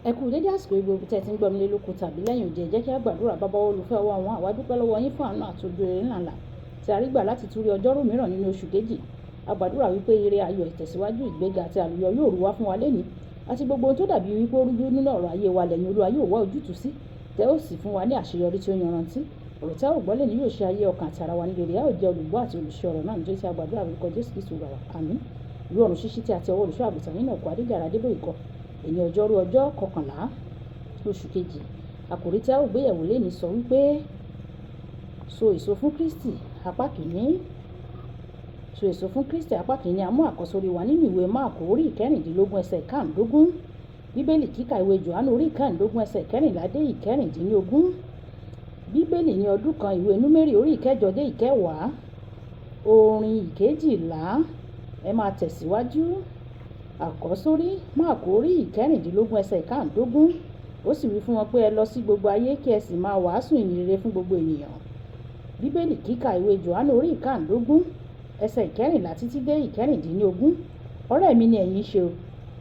Ẹ kú dédé àsìkò yìí gbogbo tí ẹ ti ń gbọ́ mi lé lóko tàbí lẹ́yìn òde. Ẹ jẹ́ kí a gbàdúrà. Bàbá olùfẹ́ wa ọ̀wọ́n, àwa dúpẹ́ lọ́wọ́ yín fún àánú àti ojú rere ńláńlá tí a rí gbà láti tún rí ọjọ́rú mìíràn nínú oṣù kejì. A gbàdúrà wípé ire, ayọ̀, ìtẹ̀síwájú, ìgbéga àti àlùyọ yóò rú wá fún wa lénìí. Àti gbogbo ohun tó dàbí wípé ó rújú nínú ọ̀rọ̀ ayé wa lẹ́yìn Olúwa yóò wá ojútùú sí. Tẹ́ ó sì fún wa ní àṣeyọrí tí ó yanrantí. Ọ̀rọ̀ tí a ó gbọ́ lénìí yóò ṣe ayé ọkàn àti ara wa ní rere. A ó jẹ́ olùgbọ́ àti olùṣe ọ̀rọ̀ náà nítorí tí a gbàdúrà lórúkọ Jésù Kristi Olúwa wa. Àmín. Ìwé ọ̀run ṣíṣí tí a ti ọwọ́ olùṣọ́ àgùntàn nínú ọkọ̀ Adéjàre Adébóyè kọ. Èní ọjọ́rú ọjọ́ kọkànlá oṣù kejì. Àkòrí tí a ó gbéyẹ̀wò lénìí sọ wípé so èso fún Kristi apá kìíní. So èso fún Kristi apá kìíní. A mú àkọ́sórí wa nínú ìwé Máàkù orí ìkẹrìndínlógún ẹsẹ̀ ìkáàndógún. Bíbélì kíkà ìwé Jòhánù orí ìkẹrìndínlógún ẹsẹ̀ ìkẹrìnlá dé ìkẹrìndínlógún. Bíbélì ní ọdún kan ìwé Númérì orí ìkẹjọ dé ìkẹwàá. Orin ìkejìlá. Ẹ máa tẹ̀síwájú. Àkọ́sórí Máàkù orí ìkẹrìndínlógún ẹsẹ̀ ìkáàndógún. Ó sì wí fún wọn pé ẹ lọ sí gbogbo ayé kí ẹ sì máa wàásù ìyìn rere fún gbogbo ènìyàn. Bíbélì kíkà ìwé Jòhánù orí ìkáàndógún ẹsẹ̀ ìkẹrìnlá títí dé ìkẹrìndínlógún. Ọ̀rẹ́ mi ni ẹ̀yin ṣe o.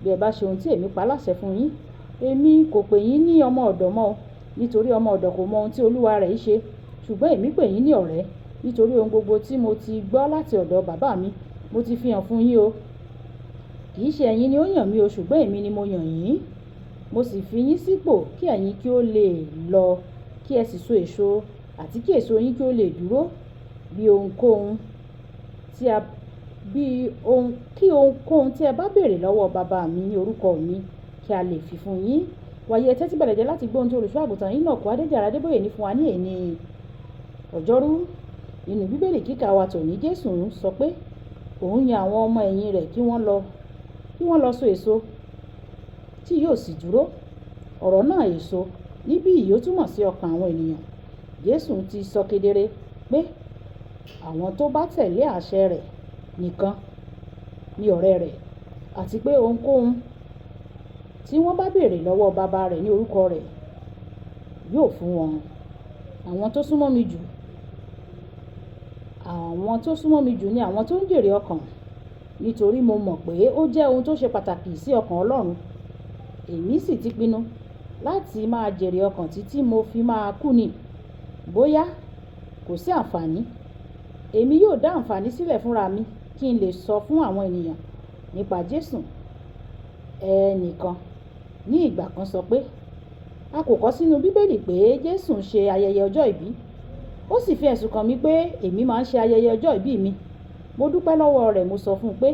Bí ẹ bá ṣe ohun tí èmi pa láṣẹ fún yín, èmi kò pè yín ní ọmọ ọ̀dọ̀ mọ́ o, nítorí ọmọ ọ̀dọ̀ kò mọ ohun tí olúwa rẹ̀ ń ṣe. Ṣùgbọ́n èmi pè yín ní ọ̀rẹ́, nítorí ohun gbogbo tí mo ti gbọ́ láti ọ̀dọ̀ bàbá mi, mo ti fi hàn fún yín o. Kì í ṣe ẹ̀yin ni ó yàn mí o, ṣùgbọ́n èmi ni mo yàn yín. Mo sì fi yín sípò kí ẹ̀yin kí ó lè lọ, kí ẹ sì so èso, àti kí èso yín kí ó lè dúró. Bí ohunkóhun tí a, bí ohun, kí ohunkóhun tí ẹ bá béèrè lọ́wọ́ bàbá mi ní orúkọ mi, kí a lè fi fún yín. Wàyí ẹ tẹ́tí bẹ̀lẹ̀jẹ́ láti gbọ́ ohun tí olùṣọ́ àgùntàn Enoch Adéjàre Adébóyè ní fún wa ní èní ọjọ́rú. Nínú Bíbélì kíkà wa tòní, Jésù ń sọ pé òun yan àwọn ọmọ ẹ̀yìn rẹ̀ kí wọ́n lọ so èso tí yóò sì dúró. Ọ̀rọ̀ náà èso níbí yìí ó túmọ̀ sí ọkàn àwọn ènìyàn. Jésù ti sọ kedere pé àwọn tó bá tẹ̀lé àṣẹ rẹ̀ nìkan ni ọ̀rẹ́ rẹ̀, àti pé ohunkóhun tí wọ́n bá béèrè lọ́wọ́ bàbá rẹ̀ ní orúkọ rẹ̀ yóò fún wọn. Àwọn tó súnmọ́ mi jù, àwọn tó súnmọ́ mi jù ni àwọn tó ń jèrè ọkàn, nítorí mo mọ̀ pé ó jẹ́ ohun tó ṣe pàtàkì sí ọkàn Ọlọ́run. Èmi sì ti pinnu láti máa jèrè ọkàn títí mo fi máa kú ni. Bóyá kò sí àǹfààní, èmi yóò dá àǹfààní sílẹ̀ fúnra mi kí n lè sọ fún àwọn ènìyàn nípa Jésù. Ẹnìkan ní ìgbà kan sọ pé a kò kọ sínú Bíbélì pé Jésù ń ṣe ayẹyẹ ọjọ́ ìbí. Ó sì fi ẹ̀sùn kàn mí pé èmi máa ń ṣe ayẹyẹ ọjọ́ ìbí mi. Mo dúpẹ́ lọ́wọ́ rẹ̀, mo sọ fún un pé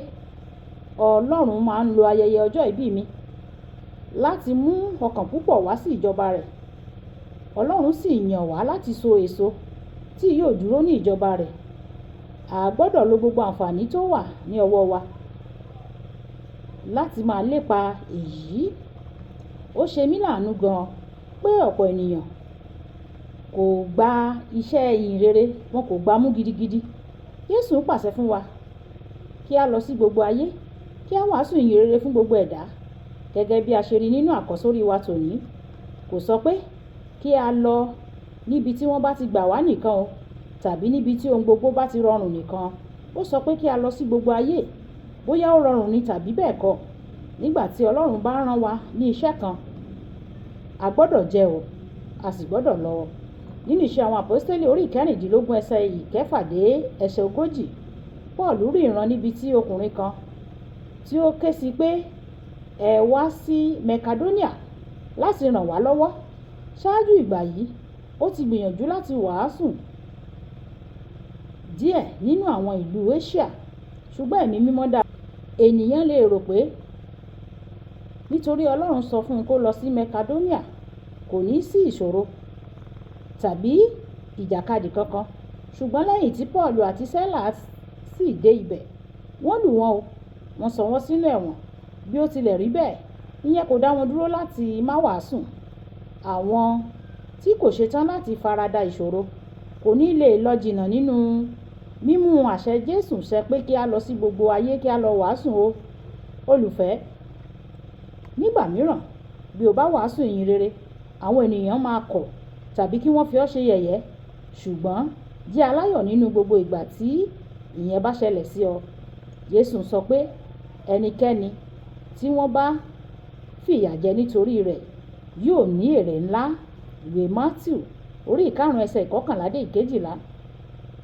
Ọlọ́run máa ń lo ayẹyẹ ọjọ́ ìbí mi láti mú ọkàn púpọ̀ wá sí ìjọba rẹ̀. Ọlọ́run sì yàn wá láti so èso tí yóò dúró ní ìjọba rẹ̀. A gbọdọ̀ lo gbogbo àǹfààní tó wà ní ọwọ́ wa láti máa lépa èyí. Ó ṣe mí láàánú gan pé ọ̀pọ̀ ènìyàn kò gba iṣẹ́ ìyìn rere, wọn kò gbá mú gidigidi. Jésù ń pàṣẹ fún wa kí a lọ sí gbogbo ayé, kí a wàásù ìyìn rere fún gbogbo ẹ̀dá. Gẹ́gẹ́ bí a ṣe rí nínú àkọ́sórí wa tòní, kò sọ pé kí a lọ níbi tí wọ́n bá ti gbà wá nìkan o, tàbí níbi tí ohun gbogbo bá ti rọrùn nìkan. Ó sọ pé kí a lọ sí gbogbo ayé, bóyá ó rọrùn ni tàbí bẹ́ẹ̀ kọ́. Nígbà tí Ọlọ́run bá rán wa ní iṣẹ́ kan, a gbọdọ̀ jẹ́ o, a sì gbọdọ̀ lọ. Nínú ìṣe àwọn àpọ́stélì orí ìkẹrìndínlógún ẹsẹ̀ ìkẹfà dé ẹsẹ̀ ogójì, Paul rí ìran níbi tí ọkùnrin kan tí ó ké sí pé ẹ wá sí Makedonia láti ràn wá lọ́wọ́. Ṣáájú ìgbà yìí, ó ti gbìyànjú láti wàásù díẹ̀ nínú àwọn ìlú Asia, ṣùgbọ́n ẹ̀mí mímọ́ dà. Ènìyàn lè rò pé nítorí Ọlọ́run sọ fún un kó lọ sí Makedonia, kò ní sí ìṣòro tàbí ìjàkadì kankan. Ṣùgbọ́n lẹ́yìn tí Paul àti Sílà sì dé ibẹ̀, wọ́n lù wọ́n o, wọ́n sọ wọ́n sínú ẹ̀wọ̀n. Bí ó tilẹ̀ rí bẹ́ẹ̀, ìyẹn kò dá wọn dúró láti má wàásù. Àwọn tí kò ṣetán láti farada ìṣòro kò ní lè lọ jìnnà nínú mímú àṣẹ Jésù ṣẹ pé kí a lọ sí gbogbo ayé kí a lọ wàásù o. Olùfẹ́, nígbà mìíràn bí o bá wàásù ìyìn rere, àwọn ènìyàn máa kọ̀ tàbí kí wọ́n fi ọ́ ṣe yẹ̀yẹ́. Ṣùgbọ́n jẹ́ aláyọ̀ nínú gbogbo ìgbà tí ìyẹn bá ṣẹlẹ̀ sí ọ. Jésù sọ pé ẹnikẹ́ni tí wọ́n bá fìyà jẹ nítorí rẹ̀ yóò ní èrè ńlá. Ìwé Matthew orí 5 ẹsẹ̀ 11 dé 12.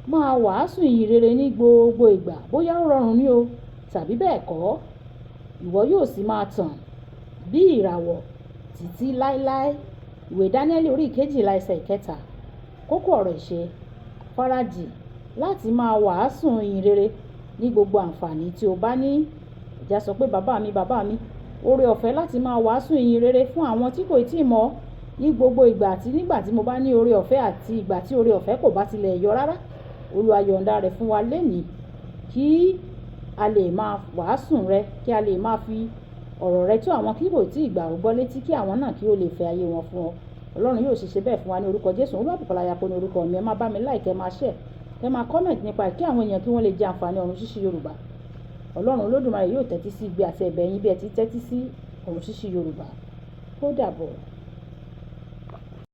Máa wàásù ìyìn rere ní gbogbo ìgbà, bóyá ó rọrùn ní o tàbí bẹ́ẹ̀ kọ́. Ìwọ yóò sì máa tàn bí ìràwọ̀ títí láéláé. Ìwé Dáníẹ́lì orí 12 ẹsẹ̀ 3. Kókó ọ̀rọ̀ ìṣe: farajìn láti máa wàásù ìyìn rere ní gbogbo àǹfààní tí o bá ní. Ẹ sọ pé, "Bàbá mi, bàbá mi, oore ọ̀fẹ́ láti máa wàásù ìyìn rere fún àwọn tí kò tíì mọ̀ ní gbogbo ìgbà àti nígbà tí mo bá ní oore ọ̀fẹ́ àti ìgbà tí oore ọ̀fẹ́ kò bá tilẹ̀ yọ rárá. Olúwa yọ̀ǹda rẹ̀ fún wa lénìí kí a lè máa wàásù rẹ, kí a lè máa fi ọ̀rọ̀ rẹ tó àwọn tí kò tíì gbà ọ́ gbọ́ létí, kí àwọn náà kí ó lè fẹ́ ayé wọn fún ọ." Ọlọ́run yóò ṣiṣẹ́ bẹ́ẹ̀ fún wa ní orúkọ Jésù. Olúwabùkọ́lá Ayako ní orúkọ mi. Ẹ máa bá mi like, ẹ máa share, ẹ máa comment nípa ẹ̀ kí àwọn èèyàn kí wọ́n lè jẹ àǹfààní Ọ̀run Ṣíṣí Yorùbá. Ọlọ́run Olódùmarè yóò tẹ́tí sí igbe àti ẹ̀bẹ̀ yín bí ẹ ti tẹ́tí sí Ọ̀run Ṣíṣí Yorùbá. Ó dàbọ̀.